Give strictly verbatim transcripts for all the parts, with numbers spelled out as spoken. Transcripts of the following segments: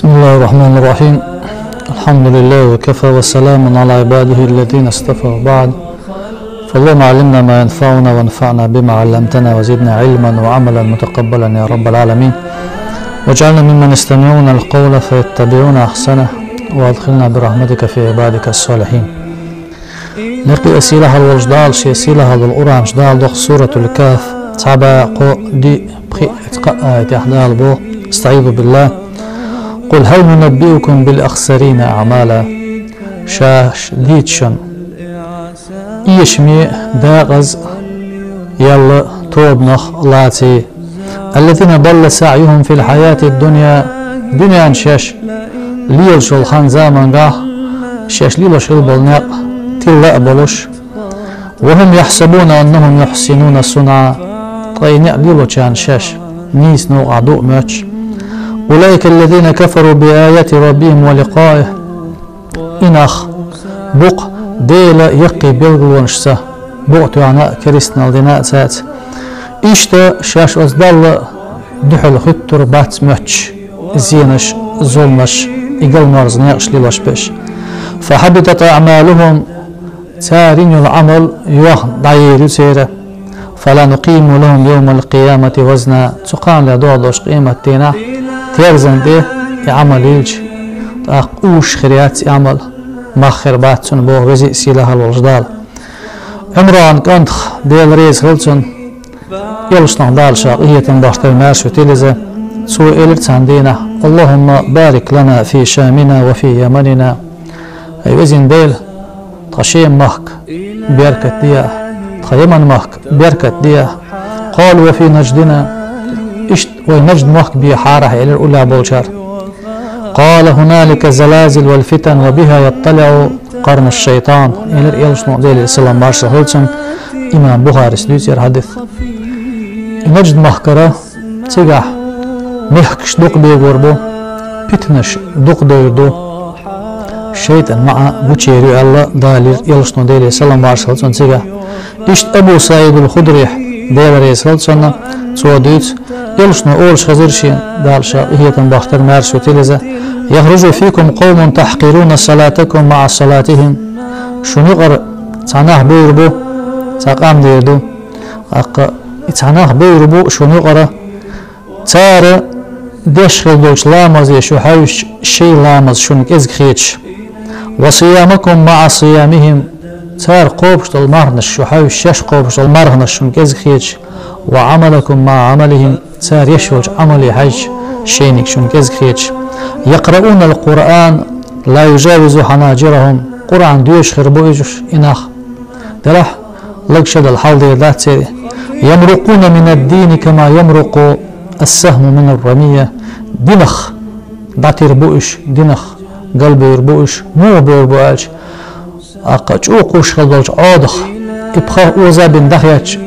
بسم الله الرحمن الرحيم. الحمد لله وكفى وسلام على عباده الذين اصطفى وبعد. فاللهم علمنا ما ينفعنا وانفعنا بما علمتنا وزدنا علما وعملا متقبلا يا رب العالمين. واجعلنا ممن يستمعون القول فيتبعون أحسنه وأدخلنا برحمتك في عبادك الصالحين. Некъий сийлахьалла волчу Дала шен сийлахьалла долу Къуръан чу Дала доху Суратул Кахф, цхьа бӀе кхо, диъ, пхиъ, кхоъ аятехь Дала боху: أستعيذ بالله. قل هل ننبئكم بالأخسرين أعمالا. Шаьш дийцича шуна, эшаме, декъаза яьлла тобанах лаций. الذين ضل سعيهم في الحياة الدنيا. Дуьненан шаьш лелаш йолу хан замангахь шаьш лелош хилла болу некъ тилла а болуш. وهم يحسبون أنهم يحسنون صنعا. Ткъа и некъ лелочарна шаьш нийса новкъахь ду а моьттуш. أولئك الذين كفروا بآيات ربهم ولقائه. И нах бу-кх Делан яккхий билгалонашца букъ тоьхна а, керстанал дина а цаьрца. Иштта шаьш оцу Далла дуьхьал хӀуьттур бац моьттуш, зенаш, зуламаш, и галморза некъаш лелош берш. فحبطت أعمالهم. Цара йина йолу Ӏамал йохна дӀаер ю церан. فلا نقيم لهم يوم القيامة وزنا. Цу кханале догӀу долуш къематдийнахь терзан тӀе и Ӏамал йилча, тӀаккха уьш хир яц и Ӏамал, мах хир бац цунна, боху веза а сийлахьалла волчу Дала. Ӏимран кӀантах, Дела реза хила цунна, элчанах Дала ша къинхетам бахьаш тера, маьрша витийла иза, цо элира цхьана дийнахь: اللهم بارك لنا في شامنا وفي يمننا. Ай везан Дела, тхан Шема махка беркат де, тхан Яман махка беркат де. قالوا وفي نجدنا. Иштта вай Нажд мохк бехьара ахь, элира уллехь болчара. قال هنالك زلازل والفتن وبها يطلع قرن الشيطان. Элира элчано, Делера салам маршалла хила цунна, имам Бухарис дуьйцу хӀара хьадис. И Нажд махкара цигахь мехкаш дукха бегор бу, питанаш дукха девр ду, шайтӀан маӀа гучуер ю аьлла, Дала элира элчано, Делера салам маршалла хила цунна, цигахь. Иштта Абу СаӀид ал-Худрих, Дела реза хила цунна, цо дуьйцу, элчано олуш хезира шена, Дала ша къинхетам бахьаш тера, маьрша витийла иза: يخرج فيكم قوم تحقرون صلاتكم مع صلاتهم. Шуна юкъара цхьа нах бевр бу, цхьа къам дер ду. ТӀаккха и цхьа нах бевр бу шуна юкъара, цара деш хила долчу ламазе шу хьаьвсича, шайн ламаз шуна кӀезиг хеташ. وصيامكم مع صيامهم. Цара кхобуш долу марханаш шу хьаьвсича, шаьш кхобуш долу марханаш шуна кӀезиг хеташ. وعملكم مع عملهم. Цара еш йолчу Ӏамале хьаьжча, шайниг шуна кӀезиг хеташ. يقرؤون القرآن لا يجاوز حناجرهم. Къуръан доьшуш хир бу уьш, и нах. Делахь, лаг шадала хьал дер дац церан. يمرقون من الدين كما يمرق السهم من الرمية. Динах дӀатир бу уьш, динах галбевр бу уьш, муха бевр бу аьлча, тӀаккха чӀогӀа кхуьуш хила долчу Ӏодах и пха оза бина дӀахецча,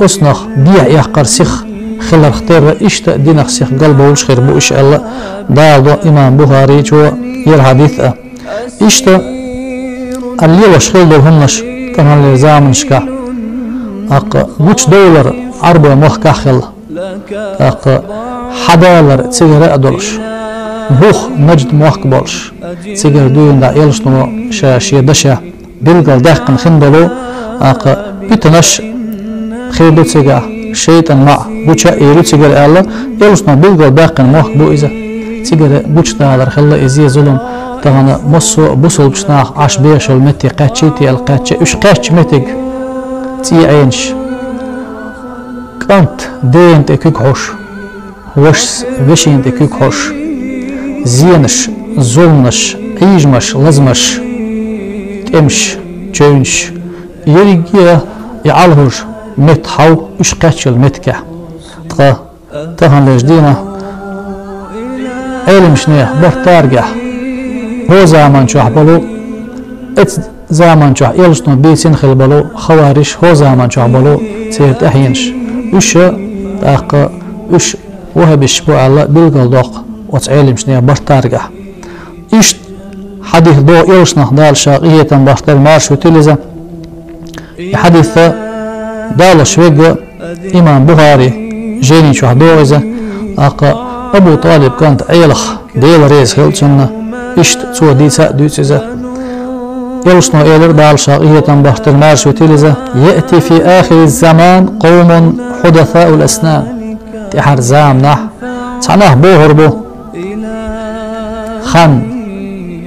оцунах бехьа эккхар сиха хиларх терра, иштта динах сиха галбовлуш хир бу уьш аьлла, Дала до имам Бухаричо хӀара хьадис а. Иштта а лелош хила долу хӀуманаш тӀаьххьарчу заманашкахь, тӀаккха гучудовлар Ӏарбойн мохкахь хилла, тӀаккха хьадалар цигара а долуш, бух Нажд мохк болуш, цигара дуьйна дӀа элчано ша шен дашехь билгал даьккхина хин долу, тӀаккха питанаш хир ду цигахь, шайтӀан маӀа гуча а эр ю цигара аьлла, элчано билгал баьккхина мохк бу иза. Цигара гучудалар хилла иза, зулам. Тахана массо а бусалбачу наха Ӏаш бехаш йолу меттиг кхаьччий те аьлла кхаьчча, уьш кхаьчча меттиг цӀий Ӏенаш. КӀант дена тӀе куьг хьош, вашас вешина тӀе куьг хьош, зенаш, зуламаш, Ӏийжамаш, лазамаш, тӀемаш, чевнаш, ерриге а и Ӏалхуж метта хьал уьш кхаьччал меттигехь. Ткъа таханлерчу дийнахь Ӏеламчу нехан барт таргахь, хӀо заман чохь болу, эц заман чохь элчано бийцина хила болу хавариш, хӀо заман чохь болу церан тӀаьхьенаш. Уьш а, тӀаккха уьш ваххабиш бу аьлла билгал доккху оцу Ӏеламчу нехан барт таргахь. Иштта хьадис до элчанах, Дала ша къинхетам бахьаш тера, маьрша витийла иза. И хьадис далош верг имам Бухари жайни чохь до иза, тӀаккха Абу ТӀалиб кӀант Ӏелах Дела реза хила цунна, иштта цо дийца а дуьйцу иза. Элчано элира, Дала ша къинхетам бахтар, маьрша витийла иза: «يأتي في آخر الزمان قوم حدثاء الأسنان». ТӀаьхьара заманахь цхьа нах бохур бу, хан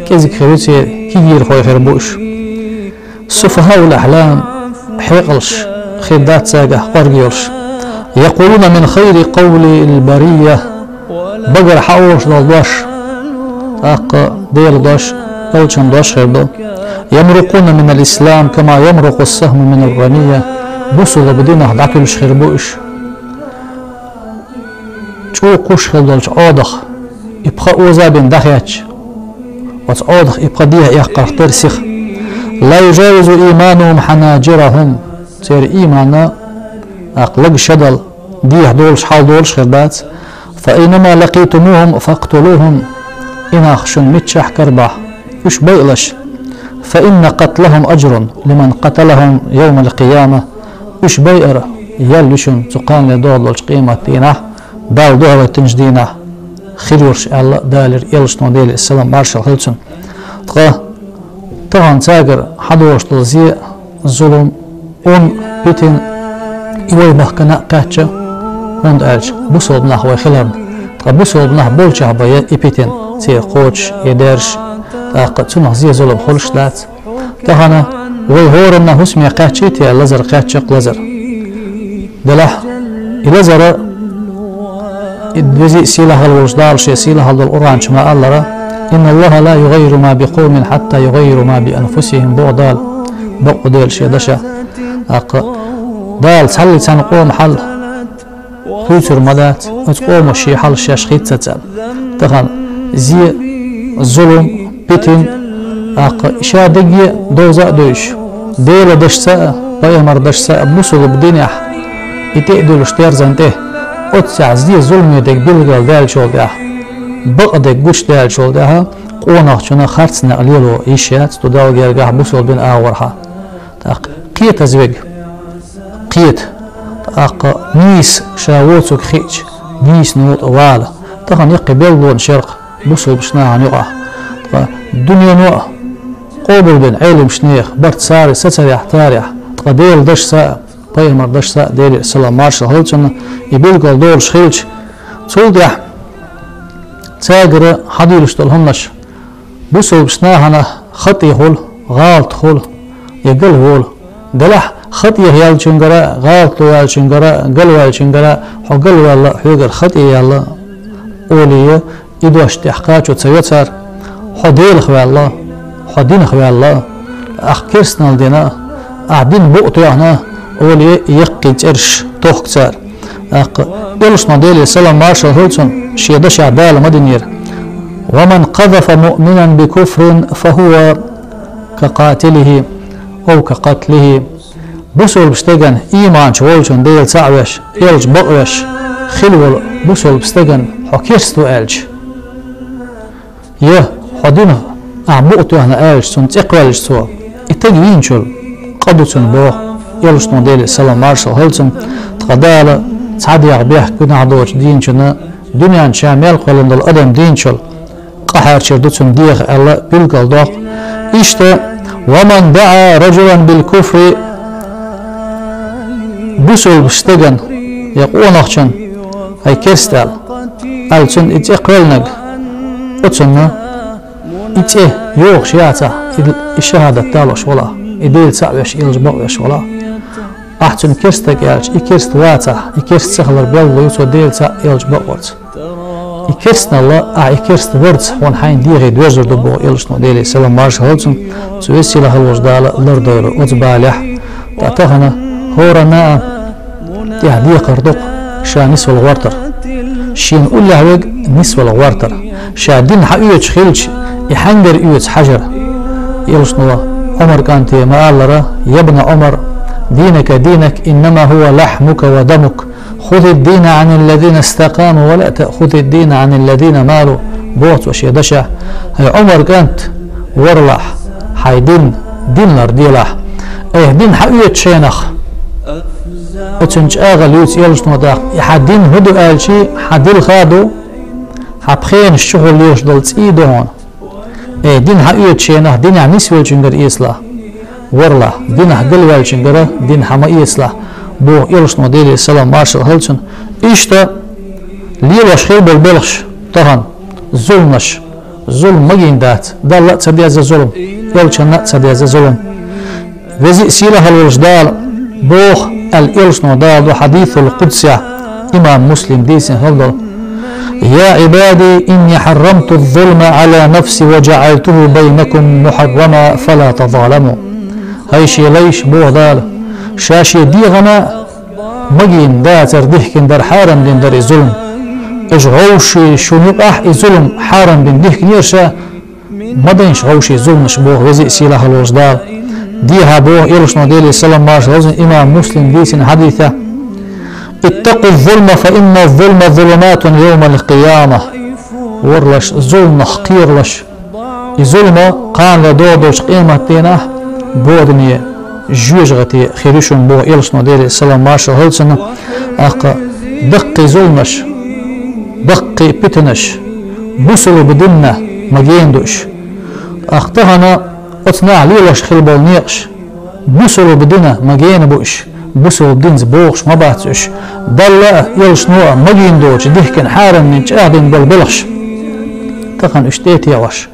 кӀезиг хир ю церан, кегийрхой хир бу уьш. «سفهاء الأحلام», хьекъалш хир дац цаьргахь кӀорга йолуш. «يقولون من خير قول البرية», багара хьаолуш долу дош, тӀаккха Делан дош, элчан дош хир ду. «يمرقون من الإسلام كما يمرق السهم من الرمية», бусулба динах дӀатуьлуш хир бу уьш. ЧӀогӀа кхуьш хила долчу Ӏодах и пха оза бина дӀахаьчча, оцу Ӏодах и пха дехьа эккхарх тера сиха. «لا يجاوز إيمانهم حناجرهم», церан ийман, тӀаккха, лаг шадал дехьа долуш, хьал долуш хир дац. «فأينما لقيتموهم فاقتلوهم», и нах шуна миччахь карабахь, уьш байалаш. «فإن قتلهم أجر لمن قتلهم يوم القيامة», уьш байар ял ю шуна цу кханале догӀу долчу къематдийнахь, Далла дуьхьал хӀоьттинчу дийнахь хир йолуш аьлла, далийра элчано, Делера салам маршалла хила цунна. Ткъа тахана цаьргара хьадолуш долу зе, зулам, ун, питина, и вай махкана а кхаьчна, хӀунда аьлча бусулба нах вай хиларна. Ткъа бусулба нах болчохь бен я и питина, церан кхочуш, я даьржаш, тӀаккха цунах зе, зулам хуьлуш дац. Тахана вай хӀоранна хӀусаме кхаьччий те лазар, кхаьчча-кх лазар. Делахь, и лазара, и везий а, сийлахь а волуш Дала шен сийлахь долу Къуръан чу ма-аллара: «إن الله لا يغير ما بقوم حتى يغيروا ما بأنفسهم», боху Дала, бакъ Дела шен дашах. ТӀаккха Дала цхьаллий цхьана къоман хьал хуьйцур ма дац, оцу къомо шен хьал шаьш хийццалц аьлла. Тахана зе, зулам, питина, тӀаккха ша дерриге а довза а довзуш, Делан дашца а, пайхамаран дашца а, бусулба динехь и тӀе а дуьллуш терзан тӀе, оццехь зе, зуламе дерг билгалдаьллачул тӀаьхьа, бакъдерг гучудаьллачул тӀаьхьа, къонахчунна харц некъ лело йиш яц, ту Далла гергахь бусулба дин агӀорхьа. ТӀаккха кхетаза верг кхета, тӀаккха нийса ша воцург хиъча, нийсано тӀе вала. Тахана яккхий белгалонаш яра-кх бусулбачу нахана юкъахь. Ткъа дуьнено а къобалбина Ӏеламчу нехан барт цара сацарехь, тарехь, ткъа Делан дашца а, пайхамаран дашца а, Делера салам маршалла хила цунна, и билгалдолуш хилча, цул тӀаьхьа цаьргара хьадуьйлуш долу хӀуманаш, бусулбачу нахана хатӀе хуьлу, гӀалат хуьлу, я галволу. Делахь хатӀе яьллачуьнгара, гӀалат яьллачуьнгара, галваьллачуьнгара, хьо галваьлла, хьоьгара хатӀе яьлла, олий, и дош тӀехь кхачо ца йо цара: хьо Делах ваьлла, хьо динах ваьлла, ахь керстанал дина, ахь дин букъ тоьхна, олий, яккхий цӀераш тохку цара. ТӀаккха элчано, Делера салам маршалла хила цунна, шен дашехь Дала ма динера: «ومن قذف مؤمنا بكفر فهو كقاتله أو كقتله». Бусулба стеган, ийманчу волчун, Дела цхьаъ веш, элча бакъвеш хила волу бусулба стеган хьо керста ву аьлча, я хьо динах ахь букъ тоьхна аьлча, цунна цӀе кхоьллича цо, и таг вийначул къа ду цунна боху, элчано, Делера салам маршалла хила цунна. Ткъа Дала цхьа дегӀ бехк, гуьнахь доцуш дийначунна, дуьнен чу ша мел кхоьллина долу адам дийначул къа хьарчийр ду цунна деха аьлла билгалдоккху. Иштта: «ومن دعا رجلا بالكفر», бусулба стеган я къонахчун, хьай керста аьлла, аьлла цунна и цӀе кхоьллинарг, оцунна и цӀе йохуш яцахь, и, и шахӀадат далош валахь, и Дела цхьаъ веш, элча бакъвеш валахь. Ахь цунна керста стаг аьлча, и керста вацахь, и керста ца хилар белгало ю цо Дела цхьаъ, элча бакъварца. И керстаналла, ахь и керста варца хьуна хьайна дегӀе доьрзур ду боху элчано, Делера салам маршалла хила цунна, цу веза сийлахь волчу Дала лардойла оцу балехь. Ткъа тахана хӀоранна а тӀехь декхар ду-кх ша нисвала гӀортар. Шена уллехь верг нисвала гӀортар. Ша дин хьаоьцуш хилча, и хьаьнгара оьцу хьажар. Элчано Ӏумар кӀанте ма-аллара: «يا ابن عمر، دينك دينك، إنما هو لحمك ودمك. خذ الدين عن الذين استقاموا ولا تأخذ الدين عن الذين مالوا», боху цо шен дашехь. ХӀай Ӏумар кӀант, варлахь, хьайн дин, дин ларделахь. Айхьа дин хьаоьцучу хенахь, оцунна чӀагӀо луьйцу элчано тӀаккха: и хьан дин хӀун ду аьлча, хьан дилха ду, Ӏа пхенаш чухула лелаш дола цӀий ду хьуна. Э, дин хьаоьцучунах динехь нисвеллачунгара эцалахь. Варлахь, динах галваьллачунгара дин хьа ма эцалахь, боху элчано, Делера салам маршалла хилла цунна. Иштта лелош хила болу белхаш тахана, зуламаш, зулам магийна дац, Далла а ца деза зулам, элчанна а ца деза зулам. Веза а сийлахь а волуш Дала боху аьлла, элчано далийна ду хьадисул къудсехь, имам Муслим дийцина хилла долу: «Я Ӏибади, инни хьаррамту ззулма Ӏала нафси ва джаӀалтуху байнакум мухьаррама, фала тазаламу». ХӀай шен лайш, боху Дала, ша шен дегӀана магийна дацар дихкина дара, хьарам дина дара и зулам. Аша гӀовший шуна юкъахь и зулам хьарам дина дихкинера ша, ма дайша гӀовший зуламаш, боху веза а сийлахь а волуш Дала. Дехьа боху элчано, Делера салам маршалла хилла цунна, имам Муслим дийцина хьадисехь: «Иттакъу ззулма, фа инна ззулма зулуматун йовмал къияма». Варлаш, зуламах кхералаш. И зулам кхана ле догӀу долчу къематдийнахь бодане, жоьжахате хир ю шуна, боху элчано, Делера салам маршалла хилла цунна. ТӀаккха даккхий зуламаш, даккхий питанаш бусалба динна магийна ду уьш. ТӀаккха тахана оцу наха лелош хила болу некъаш бусалба динна магийна бу уьш, бусалба динца богӀуш ма бац уьш. Далла а, элчано а магийна доцуш дихкина, хьарам дина, чӀагӀдина болу белхаш. Тахана уьш тӀе а техьош,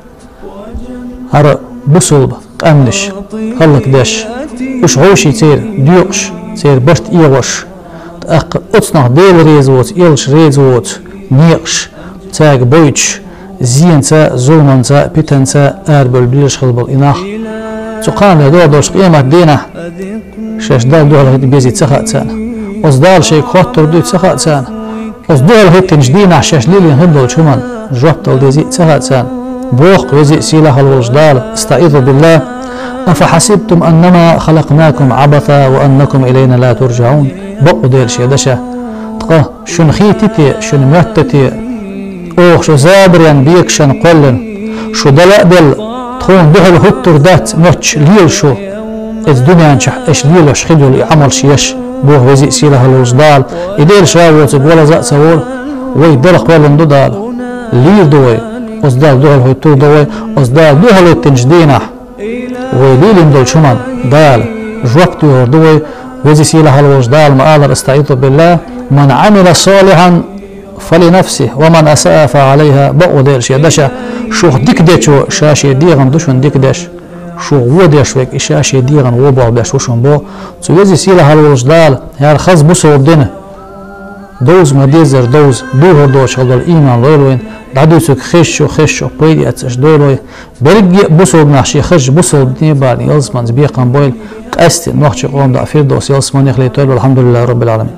хӀара бусалба къаьмнаш хӀаллакдеш, уьш гӀовший церан доькъуш, церан барт эгӀош, тӀаккха оцунах Дела реза воцу, элча реза воцу некъаш цаьрга бойтуш, зенаца, зуламанца, питанца арабевлла безаш хила болу и нах. Цу кхана ле догӀу долчу къематдийнахь шаьш Далла дуьхьал хӀиттина безий ца хаьа царна. Оцу Дала шайга хоттур дуй ца хаьа царна. Оцу дуьхьал хӀиттинчу дийнахь шаьш лелийна хир долчу хӀуманна жоп дала дезий ца хаьа царна. Боху веза а сийлахь а волуш Дала: «АстаӀизу биллахӀ. Афа хьасибтум аннама халакънакум Ӏабаса ва аннакум илайна ла туржаӀун». Бакъ ву Дела шен дашах. Ткъа шуна хийти те, шуна моьтту те, оха шу забаран, бекашан кхоьллина, шу дала а делла, тхуна дуьхьал хӀуттур дац моьттуш лела шу, иза дуьнен чохь аша лелош хила йолу и Ӏамалш еш, боху веза а сийлахь а волуш Дала. И Дела ша воцург валаза а ца волу, вай дала кхоьллина ду Дала. Лийр ду вай, оцу Далла дуьхьал хӀуттур ду вай, оцу Дала дуьхьал хӀиттинчу дийнахь вай лелийна долчу хӀуманна Дала жоп доьхур ду вай, веза а сийлахь а волуш Дала ма аллара: «АстаӀизу биллахӀ. Ман Ӏамила салихьан фалинафсихӀ, ва ман асаӀа фаӀалайхӀа», бакъ ву Дела шен дашах. Шух дика дечо ша шен дегӀана ду шуна дика деш. Шух вон деш верг и ша шен дегӀана вон болх беш ву шуна боху. Цу веза а сийлахь а волуш Дала хӀара хаза бусалба дина довза ма-деззара довза, дуьйхьар доцуш хила долу ийман лойла вайна, дӀадуьйцург хезчу, хезчу пайда эцна аша дойла вай. Берриге а бусалба нах шен хазачу бусалба дине а бахана ялсаманица бекхам бойла, къаьсттина нохчийн къоман даа Фирдовс ялсаманехь летойла. АлхьамдулиллахӀи Роббил Ӏаламин.